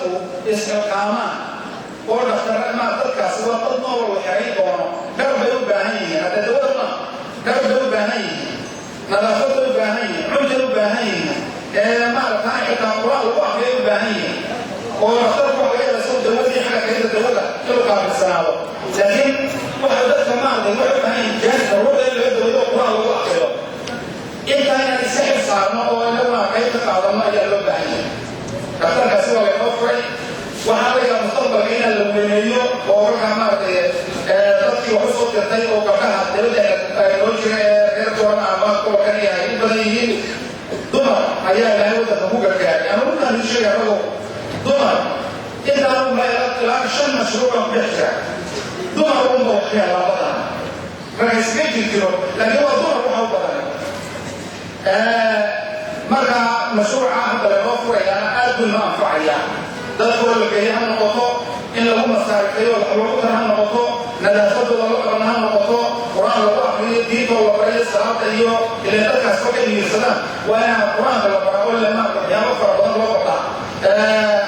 Dadku isxilqaamaan oo dhakhtar ma dadkaasi waa dad nool la xeray doono. Dhar bay u baahan yihiin, hadda dawada ma dhar bay u baahan yihiin, nadaafad bay u baahan yihiin, cuntay u baahan yihiin, maaragtaa xitaa quraan lagu aqriyay u baahan yihiin. Oo dhakhtarku waxa laga yaabaa isagoo dawadii xagga karinta dawada inuu qaabilsanaado, laakiin waxa dadka maaragtay waxay u baahan yihiin jaanibka ruuxda in laga dawayo oo quraan lagu aqriyo. Intaa inaan iska xil saarno oo inaguna qayb ka qaadano ayaa loo baahan yahay. Dhakhtarkaasi waa laynoo furay. Waxaa laga yaabaa mustaqbalka inaan la weyneeyo oo markaa maaragtay dadkii wax usoo dirtay oo gabdhaha dibadda noo jira ee reer Boorama ama gobolkan ay u badan yihiin dumar ayaa Ilaahay waddanka ku gargaaray. Ama runtaan idin sheegay, ragow, dumar intaan unba ilaa shan mashruuc baan ku dhex jira. Dumar unba wax ka helaa badan, rag iskaga jirjiro, laakiin waa dumar waxa u badan. Marka mashruuca hadda laynoo furayaana aad buu inoo anfacayaa. Dadkoo la geeyo ha noqoto, in lagu masaarifeeyo wax loogu tar ha noqoto, nadaafadooda la qaban ha noqoto, qur-aan lagu akriyo, diintoo la barayo, salaada iyo ileen dadkaas markay miirsadaan waa inaa qur-aanka la baraa oo le maarata waxyaabo fara badan loo qabtaa.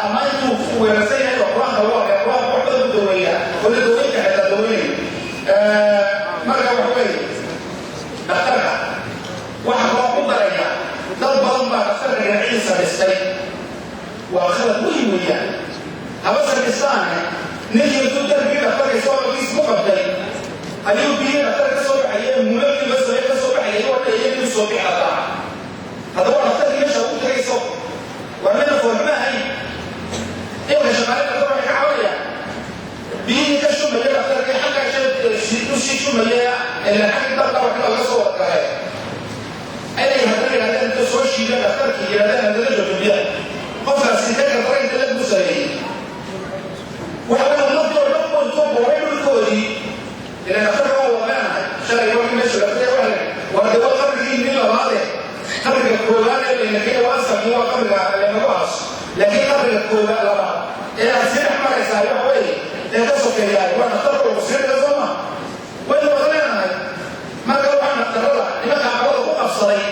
Ama intuu weerarsan yahay oo qur-aanka lagu akriya, qur-aanka wax badan ku daweeyaa oo la daweynka xitaa daweynayo. Marka waxa weeye dhakhtarka waxa kaloo ku daraya, dad badan baa dhakhtarka dhinaciisa dhistay. Waa khalad weyn weeyaan. Haba sardhistaane, ninkii intuu darbigii dhakhtarka isagoo aqalkiisa ku qabtay ayuu biyihii dhakhtarka ka soo baxayay, muuladii loo sameey ka soo baxayay oo dhan iyagii soo bixi hadaa. Haddaba waa dhakhtarkii meesha ugu tagayso, waa midna foolxuma ahayn. Imika shaqaale dhakhtar waxay ka cabanayaan biyihii ka shumaya dhakhtarka xagga usii shumaya, ilaan xaggi dabka wax laga soo wada galay, inay haddana yidhahdeen inta soo shiida dhakhtarkii yidhahdeen haddana joojo biyaha. Qofkaasi ka gardara inta la gusareeyey waxa weeye ummadii oo dhan buu intuu boobay dhulkoodii. Ilaan dhakhtarka waa wada leenahay. Shalay markii meesha la waxa waa de waa qabrigii nin labaade. Qabriga koowaad ee layna kenya waa asalkii, waa qabriga laynagu aaso, laakiin qabriga koowaad labaad ee aad sii dhex maraysaa waxa weeye ee ka sokeeyaay waa dhakhtarka lagu siinayo, soo ma waynu wada leenahay? Marka waxaa dhakhtarada nimanka aqalada ku qabsaday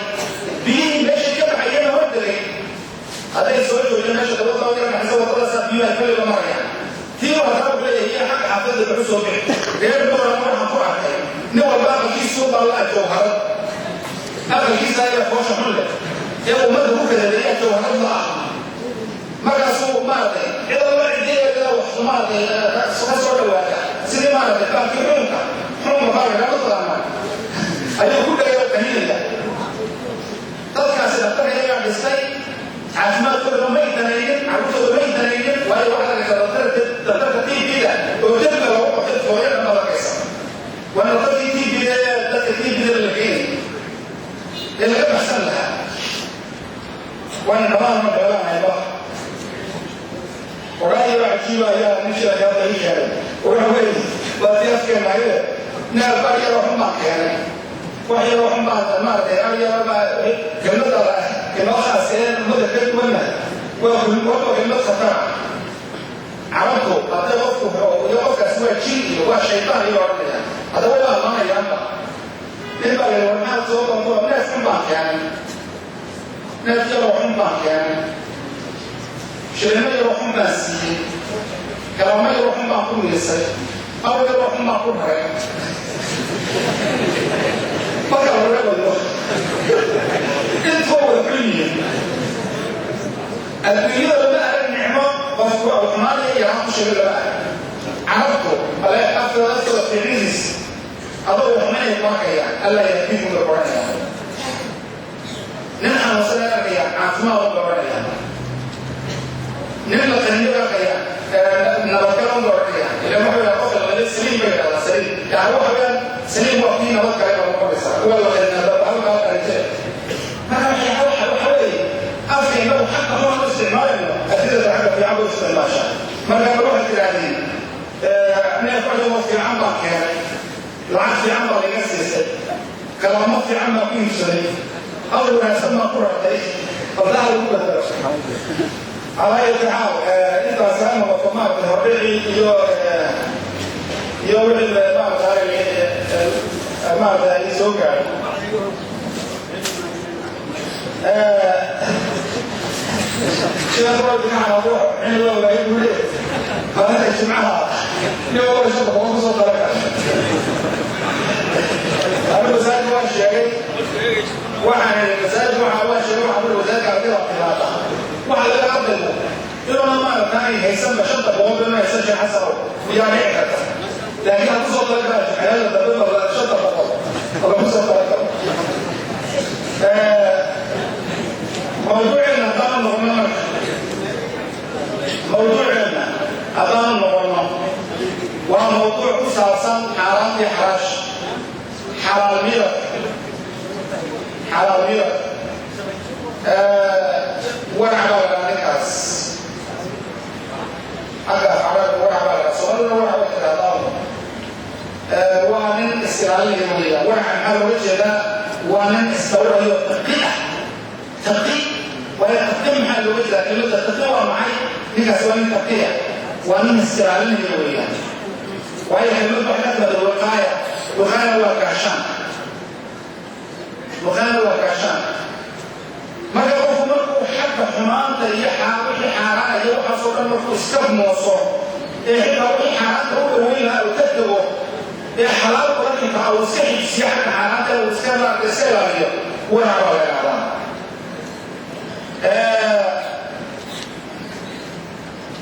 biyihii meeshay ka baxayeen hor degay, hadday soo joojin meesha dabada oo yara baxaysa wadadaasaa biyuhu ay kulliba marayaan. Tii waa taa leeyahay iyo xagga xaafadda wuxuu soo bixi. Reer Boorama waxaan ku arkay nin walba aqalkiisu baa la jawharad, aqalkiisa ayaa foosha xun leh ee ummadda ku kadadeeya jawharad la ah. Markaasuu maaragtay cid alla cideeda wax maaragtay ka soo dhawaata, sidii maaragtay baalkii xuunka xuunka baalka kama taqaanaa ayuu ku dhagay oo qaninaya. Dadkaasi dhakhtarka iyagaa dhistay, caafimaadkooda may danaynin, carruurtooda may danaynin. Waayo waxaa laga dhakhtarka TB-da oo dembiga lagu qabtay hooyo dhan baad arkaysa. Waana dhakhtarkii TB-da ee dadka TB-da la keenay ee laga baxsan lahaa. Waana dhammaan ma dheelanahay ba ogaa yaroo cajiiba ayaa nin sheekay hadda ii sheegay. Waxa weeye waa tii afkeenahaye, neef ar yaroo xun baan keenay, wax yaroo xun baan maaragtay ar yaroo baa kelmadda inoo khaas ee ummada ka duwanna waa waa kelmad khatar. Carabtu hadday qofku iyo qofkaasi waa jin iyo waa shaydaan iyo odhanaya, haddaba waa ammaanayaanba. Nin baa la war maxaad soo doonto? Neef xun baan keenay, neef yaroo xun baan keenay, shilimo yaroo xun baan siiyey, galaamo yaroo xun baan ku miisay, aw yaroo xun baan ku raray. Marka la reebayo intoo wada xun yihiin. Adduunyada lama arag nicmo qofku xumaanaya yaraan ku sheegay, lama arag. Carabtu ale afkooda aftooda ficnihiis adoo xumaynaya ku arkaya, "Alla yahdiikum" bay odhanayaan. Nin xanuunsan ay arkaya, "Caafimaad" bay odhanayaan. Nin la qaniyo arkaya, "Nabadgal" bay odhanayaan. Ila waxa weeyaan qofka la saliim bay yidhahdaa, saliim yani waxa weeyaan saliim waa kii nabad galay baa noqonaysa kuwa la qaninaa halkaa qaninjee. Marka waxa weeye afka innagu xaqa xun u isticmaalayno, adilada xagga fiican bay isticmaashaa. Marka waxaad tidhaahdeen neef adhigoo fiican baan keenay, lacag fiican baa laga siisay, kalaamo fiican baan ku iibsaday, aw wanaagsan baan ku rartay, baldaha lagu bedelo. Calaa ayati xaal, intaas ha noqoto maaragtay hordhicii iyo wixii maaragtay ay soo gaaray. Sheekh Jimcaha nin walba 500 kusoo talagala. Anu masaajid waan sheegay, waxaan idhi masaajid waxa waan sheegay, waxaan uri wasaajidka ardayda timaada waxa laga ardaygu inuuna maaragtaay haysanba 500 inuu haysan. Sheekh Xasanow, yaa dhici karta, laakiin ha kusoo talagala jimciyada dambe 500 lagu soo talagalo. Mawduuceena haddaanu noqono, marka mawduuceena haddaanu noqono, waa mawduuc ku saabsan xaaraan iyo xaraash, xalaal midab, xalaal midab. Warac baa la dhaha ninkaas xagga af Carabiga, warac baa la dhaha, Soomaalida warac bay tidhahdaa. Waa nin is-ilaalinaya weeyaan. Waraca maxaa looga jeedaa? Waa nin isdhowrayo, taqi ah, taqi. Waayo taqi maxaa looga jeedaa? Kelmadda taqi waa maxay? Ninkaas waa nin taqiya, waa nin is-ilaalinaya weeyaan. Waayo kelmad waxay ka timaada wiqaaya. Wiqaaya waa gaashaan, wiqaaya waa gaashaan. Marka qofku markuu xagga xumaanta iyo wixii xaaraan iyo waxaasoo dhan markuu iska mooso, ee xitaa wixii xaaraanta u dhaweyn lahaa uu ka tago, ee xalaal badan xitaa uu iska xijisiyo, xagga xaaraanta uu iska maarata iska ilaaliyo, warac baa la yidhahdaa.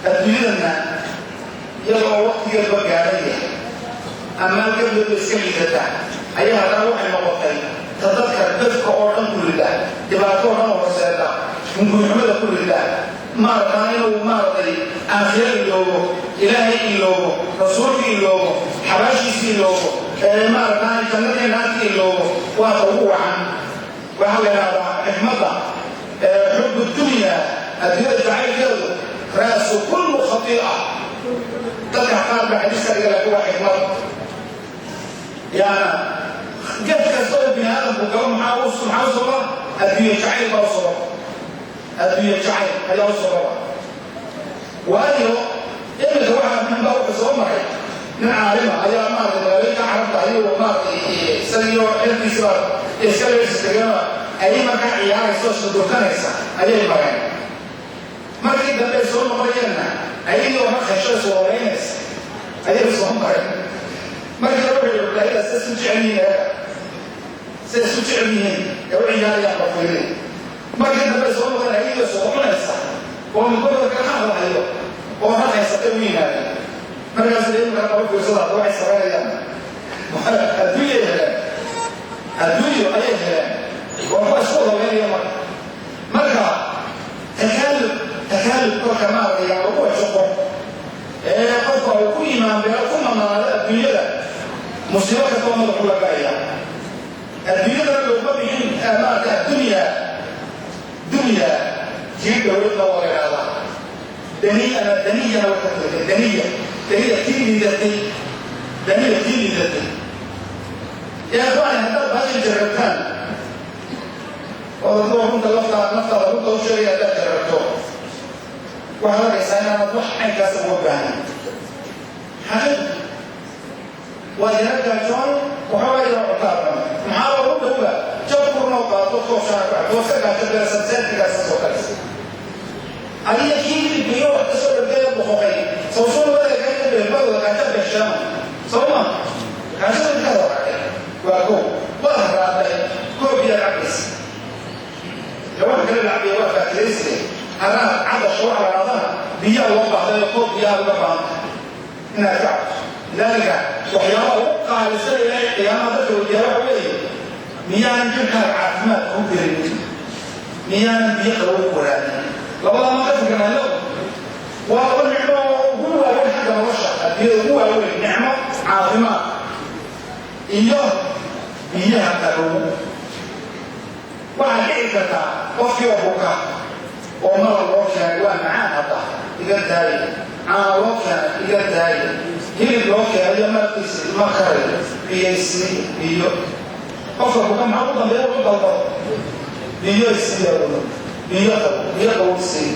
Adduunyadana iyadoo waqtigeedba gaadhaya ama gabdooda iska liidata ayaa haddana waxay noqotay ta dadka dadka oo dhan ku rida dhibaato oo dhan horseeda, hungurxumada ku rida, maaragtaa inuu maaragtay aakhiro iloobo, Ilaahay iloobo, rasuulka iloobo, xabaashiisa iloobo, maaragtaa jannadii naarta iloobo. Waa ta ugu wacan. Waxaa la yidhahdaa xikmadda xubbu dunya, adduunyada jacaylkeedu, ra'su kullu khatii'a. Dadka qaar baa xadiiska dhiga, laakiin waa xikmad. Yaana ged kasta oo bini aadamku galo maxaa u sababa? Adduunye jacayl baa u sababa, adduunye jacayl ayaa u sababa. Waayo iminka waxaa nin baa wuxuu soo maray, nin caalima ayaa maaragtay magaalooyinka Carabta ayuu maaragtay isagiyo xilkiisi baa iska leersi tageena, ayay markaa ciyaaraysa oo sudurkanaysa ayay mareen. Markii dambe ay soo noqonayeenna ayadii oo raqasho iswadaynaysa ayay soo mareen. Markii hore wuxuu yihi walaahida siday isu jecel yihiin, eega siday isu jecel yihiin ee u ciyaarayaan bafiiri. Markii dambe ay soo noqdeen ayadii oo soo cunaysa oo midbadooda kala hadlahayo oo raqaysatay u yimaadeen. Markaas imika laba fiirsada hadda waxay samaynayaan adduunyay heleen, adduunyo ayay heleen oo kuwa isku wadaweynaya. Marka takaalub, takaalub kolka maaragtay yaa lagu wajaqo ee qofka uu ku imaan beelo ku manaado adduunyada, musiibo kasta oo madaxu la galaya. Adduunyadana looguma bixin maaragtay addunya. Dunya tii dowladna waa la yidhahdaa, daniyana, daniyana way ka timid, daniya, daniya tii liidatay, daniya tii liidatay. Yaa ikhwaani, haddaad baasha jarrabtaan oo adigoo runta laftaa naftaada runta u sheegaya, haddaad jarrabto waxaad arkaysaa inaanad wax caynkaasa uga baahnayn. Xaqiiq waa yara gaajoon, waxoogaa yaro cuntaa cuna, maxaa loogu dhowba jab kurnoo qaato kooshaa ku cabto iska gaajo beersan seertigaasa soo kalis adiga kii hilibka iyo wax kasoo dhargaya boqoqay sawsoo labada gaajo beelmadooda gaajo beeshaama soo ma gaajada intaada aragtay. Waa kow, waad haraaday, koob biyaad cabaysa ee waxa kale la cabaya waa faakirayste. Haraad cadasha waxa la dhahdaa biyaa loo baahday oo koob biyaha uga baahanta inaad ka cabto. Lidaalika waxyaabaha ugu qaalisan Ilaahay qiyaamaha dadka weydiiya waxa weeye: miyaanan jirkaaga caafimaad kuu gelinin? Miyaanan biyo qabow ku waraabin? Labadaa ma ka fikirnayo? Waa laba nicmo oo ugu waaweyn xagga nolosha adduunyada ugu waaweyn: nicmo caafimaad iyo biyaha qabow. Waxaad dhici kartaa qofkii oo buka oo malab loo keenay, waa macaan hadda, iga daaye, caana loo keenay, iga daaye, hilib loo keenay iyo marqiisi ma karayo, biyaysii biyo. Qofka buka maxaa u dambeeya? U dalbado biyo isiiya, biyo qabo, biyo qabow sii.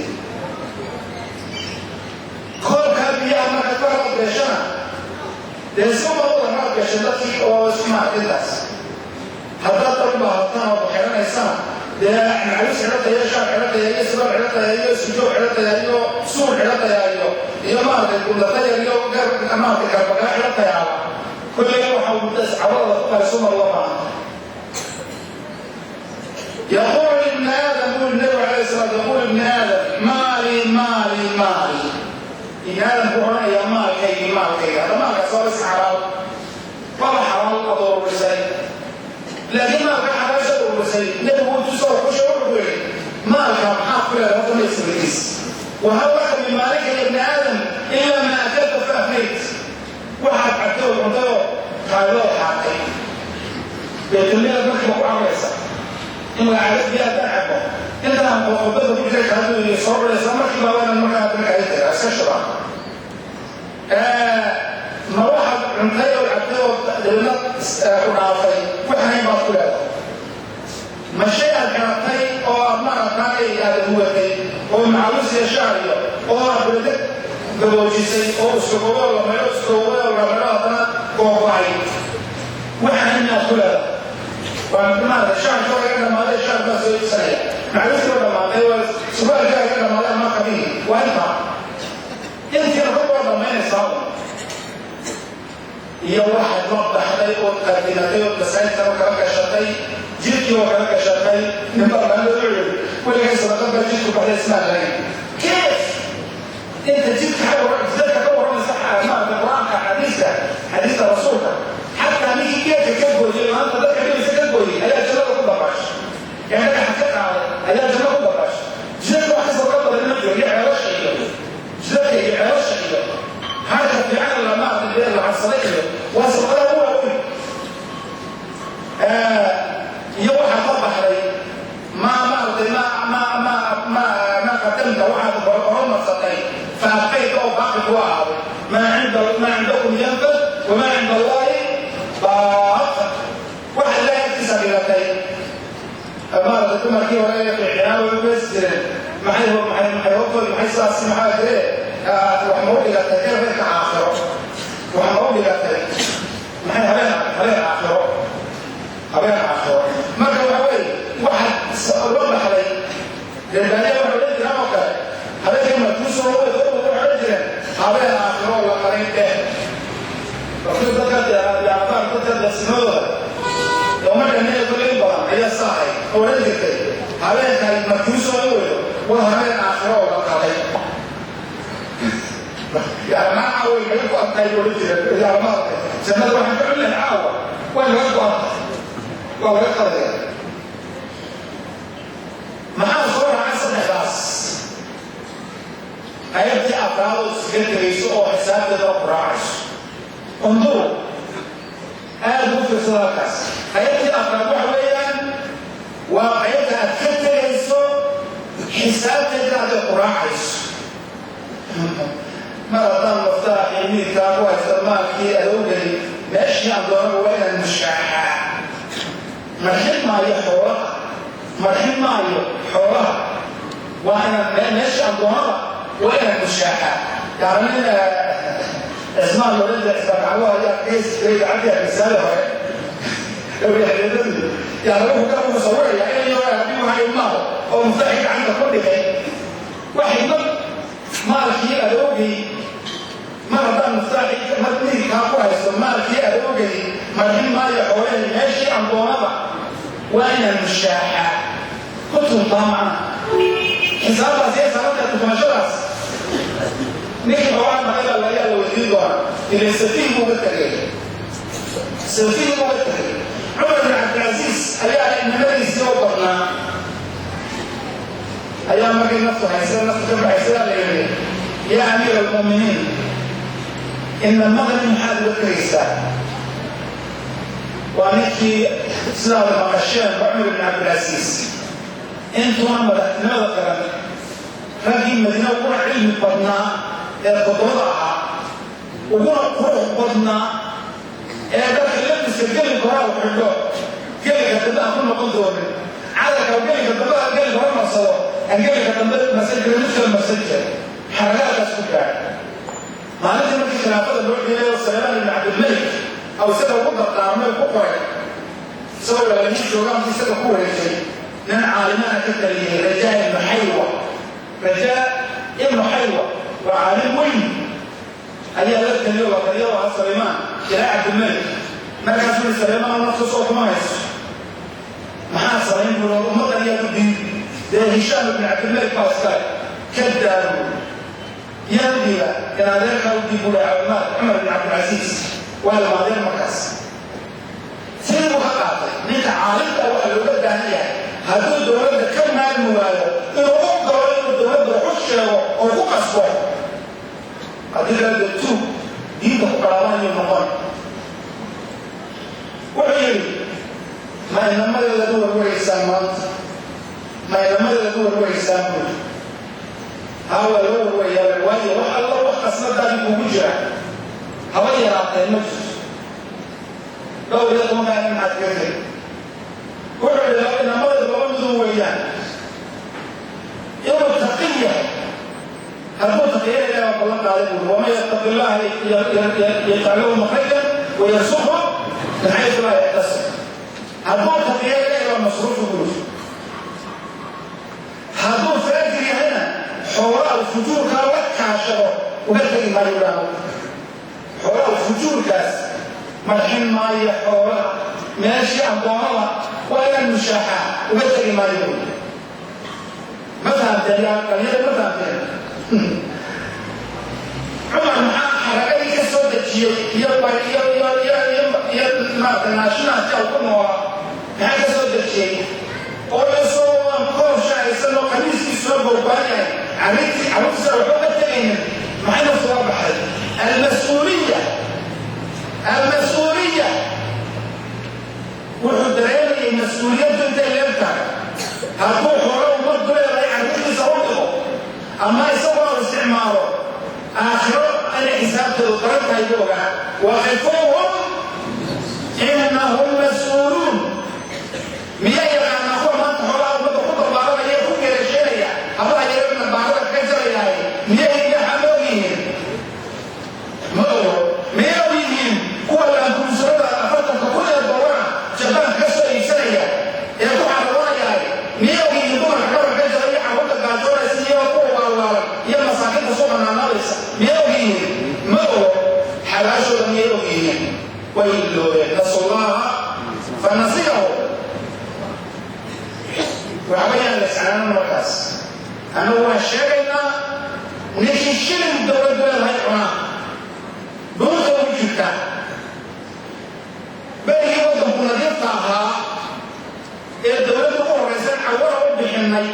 Koobkaa biyaha markaad ka raad beeshana dee iska ma wada raad beeshay dadkii oo isku maaragtay intaas. Haddaad dal baahataan oo xidhanaysana dee macalus xidhataya, shaar xidhataya iyo sibaar xidhataya iyo sujoog xidhataya iyo suur xidhataya iyo Iyo maaragtay gundata yar iyo maaragtay garbagala xidhan tayaaba kulley waxa cawrada ku qariso mar loo baahan. يقول ابن آدم، يقول النبي عليه الصلاة والسلام، يقول ابن آدم: مالي مالي مالي. ابن آدم هو يا مالكي مالكي. هذا مالك صار حلال ولا حلال أدور بسي، لكن مالك حلال أدور بسي. النبي هو تصور خشوع مالك محاف كل هذا ليس بالإس. وهل لك من مالك يا ابن آدم إلا ما أكلت فأفنيت. واحد عبده وعنده قالوا حاطين بيتم لك مركبة وعريسة إن العادات بيها تعبه أنت لما قبضت بجاك هذا يصور لسا مركبة وأنا المركبة بك أسكشرة ما واحد عنتي والعبده لنا ونعطي وإحنا يبقى كلها ما شيء الحرطي أو مرة ثانية هذا هو oo macluus iyo shaariyo oo aad gaboojisay oo iskagoobo la meelo iskagoobo la meelo haddana googo'ay waxaan inaad ku leedahay waa maarata shaarka waa iga dhamaaday, shaar baa soo iibsanaya, macluuskii waa dhamaaday, waa surwaalkii iga dhamaaday ama qabihi waa intaa intiina rag waa dhammaynaysaa iyo waxaad la baxday ood qadimatay ood masaajidkan oo kala gashatay, jidkii oo kala gashatay. Ninbaa maalin wuxuu yidhi: weligay sadaqad baa jidku baxday ismaan lahayn. Kayf inta jidka jidadka ka warramaysa maarata Qur-aanka, xadiiska, xadiista rasuulka, xataa ninkii geedka ka gooyey maanta dadka dhibaysa ka gooyey ayaa jannada ku dabaashay, ee dhagaxa ka qaaday ayaa janno ku dabaashay. Jidadka wax ka sadaqa badan ma jiro, iyo ceelasha iyo jidadka iyo ceelasha iyo harka fiican la maarata dee la harsaday iyo waa sadaqada ugu waaweyn. Iyo waxaa ka baxday ma maaragtay ma ma ma ma ma qadamta, waxaad horumarsatay, faabqayta oo baaqi ku ahaaday. Maa cinda maa cindakum yanfad wamaa cinda Allahi baaq. Waxa Ilaahay agtiisa dhigatay. Maaragtay dumarkii hore ee fiicnaa way bees jireen, maxay maxay maxay hortood maxay saas maxaa jiree wax ma u dhigatay reerka aakhiro, wax ma u dhigatay maxay habeen habeen aakhiro habeen aakhiro. Marka waxa weeye waxaad la baxday reerbaadiya waxay odhan jireen oo kale habeenkii markuusoo waxay odhan jireen habeen aakhiro la qarin dheh. Markuu dadka yaabaan dadka dasimadooda uma dhammeeya kullin badan ayaa saahay oo odhan jirtay habeenkay markuusoo weydo waa habeen aakhiro la qalay. Yani maa caawa naga go-antahay buu odhan jireen. Yani maaragtay jannada waxaan ka cunnahay caawa way naga go-antahay, waa laga qadaya. Maxaa soo raacay saddexdaas? Qaybtii afraad oo iskaga tegayso oo xisaabteeda ku raacayso. Unduru, aada ugu fiirsada halkaas. Qaybtii afraad waxa weeyaan waa qaybta aad ka tegayso xisaabteeda aday ku raacayso. Mar haddaan muftaaxii midigtaa ku haysta maalkii adowgay, meeshii aan doonaba waa inaan mushaaxaa. Marxin maayo xoolaha, marxin maayo xoolaha, waa inaan meeshii aan doonaba waa inaan mushaaxaa. Yani nin Cismaan loola jira, Cismaan Gaclo, ayaa kageys jiray idaacadii Hargeysaada hore dhowyaxdeedadii. Yani wuxuu ka wuxuu sawiraya in yaro haddii wahay maal oo muftaaxii gacanta ku dhigay waxay ma maalkii adoogay. Mar haddaan muftaaxii mar midigkaa ku haysto maalkii adoogay, marxin maayo xoolahay, meeshii aan doonaba waa inaan mushaaxaa ku tuntaa. Macnaha xisaabtaas iyo sababta tutumashadaas ninkii xoolaha dhaqay baa laga la weydiin doonaa. Ilan safiih buu uga tegay, safiih buu uga tegay. Cumar bin Cabdilcasiis ayaa inamadiisii oo badnaa ayaa markay naftu haysa naftu ka baxaysa la yidhi: yaa amiira almu'miniin, inamadani maxaad uga tegaysaa? Waa ninkii sidaad maqasheen ba Cumar bin Cabdilcasiis intuuna madaxtinimada qaran raggii Madiina uguna cilmi badnaa ee toddobada ahaa, uguna qurux badnaa ee dadka labiska gelinka hore u xidho gelinka dambe aan ku noqon doonin, cadarka gelinka dambe aan gelinka hore marsado aan gelinka dambe marsan jirin, mid kale marsan jiray, xaragaadkaas ku gaadhay. Maalintii markii khilaafada loo dhiibay oo Saleymaan ibn Cabdilmalik aw isaga ugu dardaarmay ku qoray isagoo walaalihii joogaan isaga ku wareejay nin caalimana ka taliyey, Rajaa ibnu Xaywa, Rajaa ibnu Xaywa. Waa caalim weyn ayaa la taliyo, waa taliyo ahaa Sulaymaan ilaa Cabdilmalik. Markaasuu yidhi, "Sulaymaan, nafta soo kuma hayso, maxaa samayn?" Buu ummaddan yaa ku diid dee Hishaam ibn Cabdilmalik baa iskale ka daabu yaa u dhiiba in adeerkaa u dhiib buuri Cumar, Cumar ibn Cabdilcasiis waa lama adeer. Markaas sidii buu ka qaatay. Ninka caalimka waxaa looga baahan yahay hadduu dowladda ka maarmi waayo inuu u galo, inuu dowladda wax u sheego oo ku qasbo. Haddii kale dee tuug diinta ku qaraabanayo noqon. Wuxuu yidhi, "Ma inamadeeda u warwareysaan maanta? Ma inamadeeda u warwareysaan?" buuri. Haa, waa loo warwarayaa, waayo wax alla wax qasnadaadi kugu jira haba yaraatee ma jirto. 12 kaa maxaad kaga tegi? Wuxuu yidhi, inamadeeda laba midun weeyaan: inuu taqi yahay. Hadduu taqiyana, Ilaah baa ballan qaaday buuri, "Waman yattaqi Illaha yajcal lahu makhrajan wayarzuqhu min xaysu laa yaxtasib." Hadduu taqiyana, Ilaah baa masruufu buuri. Hadduu faajir yahayna, xoolaha fujuurkaa la kaashado uga tegi maayo idhaahdo. Xoolaha fujuurkaas marxin maayo, xoolaha meeshii addoonada waa inaan mushaaxaa uga tegi maayo buuri. Ma fahamteen yaa dhalinyada? Ma fahamteen? Cumar maxaa xaragadii ka soo dejiyey iyo iyo iyo iyo iyo iyo maarata naashinaadka ku noolaa maxaa ka soo dejiyey oo isagoo aan koob shahaysan oo qamiiskiisuna goobaan yahay, carruurtii carruurtiisa waxba ka tegaynin, maxay naftu uga baxday? Almas-uuliya, almas-uuliya. Wuxuu dareemayay mas-uuliyaddu intay leeg tahay. Hadduu xoolo ummaddu leedahay carruurtiisa u dhigo ama isagoo isticmaalo, aakhiro inay xisaabteedu daran tahay buu ogaa. Waqifuuhum innahum mas'uuluun. Miyaa yaqaanaa kuwa maanta xoolaha ummadda ku dabaaranaya, ku geerasheynaya, hablaha yareerna baarada kaga jarayahay? Miyay waxa ma og yihiin? Ma ogo. Miyay og yihiin kuwa laankuusurada 40,000 ee dollara Jabaan kaga soo iibsanaya ee ku xarabanayahay? Miyay og yihiin dumarka dhabarka ka jaraya, carruurta gaajoonaysa iyo kuwa waalwaalan iyo masaakiinta suuqa naanaabaysa? Miyay og yihiin? Ma ogo. Xabaashooda miyay og yihiin? Way iloobeen. Nasullaha fanasiyahu. Waxba yaan la iscanaanan markaas. Annagu waan sheegaynaa, ninkii shilin dowladdu leedahay cunaa dhuunta ugu jirta. Berigii waddanku nadiifta ahaa ee dowladdu ku horraysan cawara u bixinay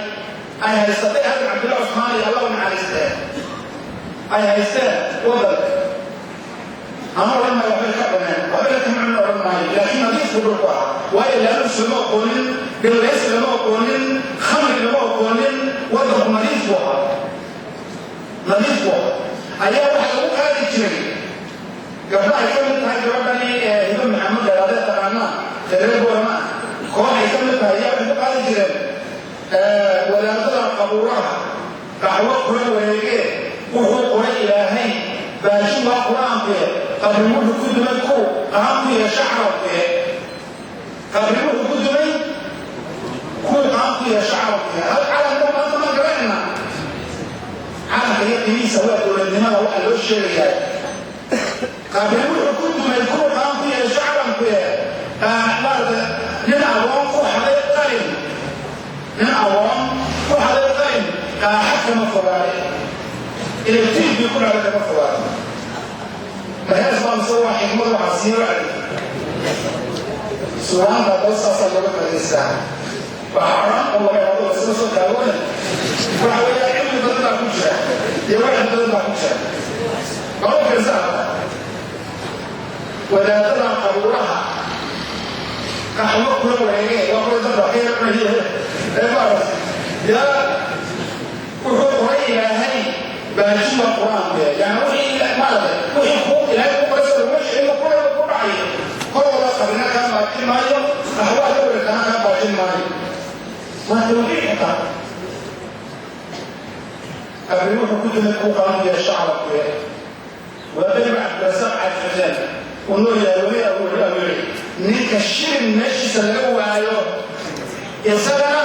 ay haysatay Hadan Cabdillah Cusmaan iyo Allah u naxariisteen ay haysteen waddanka, ama odhan maayo waxbay ka cuneen, waxbay kama cunin odhan maayo, laakiin nadiifku dhulku ahaa. Waayo laaluus lama aqoonin, dhillays lama aqoonin, khamri lama aqoonin. Waddanku nadiif buu ahaa, nadiif buu ahaa. Ayaa waxaa lagu qaadi jiray gabdha ay ka mid tahay gabadhani Hibo Maxamed Dheeraadee taqaanaa, reer Boorama, koox ay ka mid tahay ayaa waxay ku qaadi jireen, "Wadaadada qabuuraha qaxwo kula wareegee, wuxuu qoray Ilaahay baashin waa Qur-aankuye, qabri wuxuu ku dumay ku qaan ku yeesha carabkuye, qabri wuxuu ku dumay ku qaan ku yeesha carabkuye." Hal calanka maanta ma garanayna. Calanka iyo qiimihiisa waa dowladnimada waxaa loo sheegayaa. Qabri wuxuu ku dumay ku qaan ku yeesha calankuye, maarata nin agoon ku xaday qalin, nin agoon ku xaday qalin qaaxa kama fogaade, electric ku dhacda kama fogaade. Mahees baa mise waa xikmad? Waxaa siiyo wacdi sugaanta doo saasaa looga faa'idaystaa. Waa xaaraan oo laga yidhahdo lasla soo taagoone. Waxa weeyaa cilmi badan baa ku jira iyo wacdi badan baa ku jira. Laba fiirsa hadda, wadaadada qabuuraha qaxwo kula wareegee, waa kuwa dadka wax ka yar cunaye ee maarata yaa wuxuu qoray Ilaahay baajin waa Qur-aanku. Yani wixii maarata wixii ku Ilaahay ku qoray soo laguma sheegin ku ku dhacayo. Kor wada qabrina kaa baajin maayo, qaxwaha ka wareegtana kaa baajin maayo. Waa tawxiid xitaa. Qabri wuxuu ku dumay kuu qaanu yeesho carabku. Waa beriba Cabdirasaaq Cali Xuseen uu nool yahay weli aweli. Ninka shilin meeshiisa laga waayo, isagana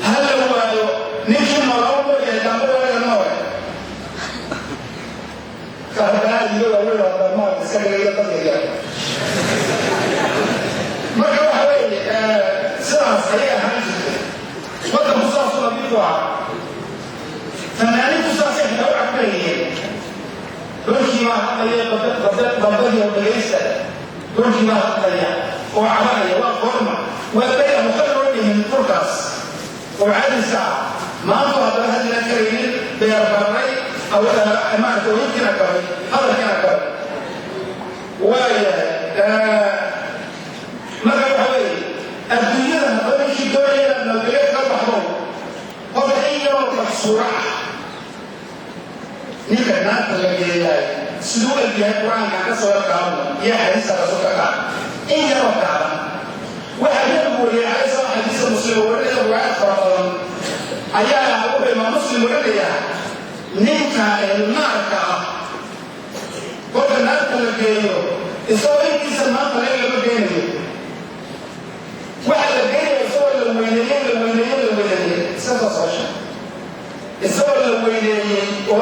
ha la waayo. Ninkii noolaa u nool yahay, daamba wanaga noole. Haddana iga waaweyn oo dhammaan iska dhigaya dad yaryar. Marka waxa weeye, sidaas ayay ahaan jirtay. Waddanku saasuu nadiifu ahaa, fanaaniintu saasay xitaa u cabirayeen. Dhulkii baa hadlaya, bambadii oo dhegaysta. Dhulkii baa hadlaya oo cabanaya. Waa goorma? Waa beri aan waxba loo dhihin dhulkaas oo caadisa ah. Maantu haddana hadlina karaynin, beer barray, maarata, oyinkiina gabay, hadalkiina gabay. Waayahay. Marka waxa weeye, adduunyada haddaba ninkii doonaya inaad nabadgelyo ka baxdo, qofka in yaroo maqsuuro ah, ninka naarta la geeyaay siduu u egyahay, Qur-aankan ka soo qaadno iyo xadiista rasuulka qaad in yaroo gaaban. Waxaa Nabigu wariyay calayhi salaam, xadiista Muslim oo warinaya, riwaayad fara badan ayaa wuxuu Imaam Muslim warinayaa, ninka naarka ah, kolka naarta la geeyo, isagoo intiisa maanta leen lama geenayo. Waxaa la geenaya isagoo la weyneeyey, la weyneeyey, la weyneeyey. Iska soo socosha, isagoo la weyneeyey oo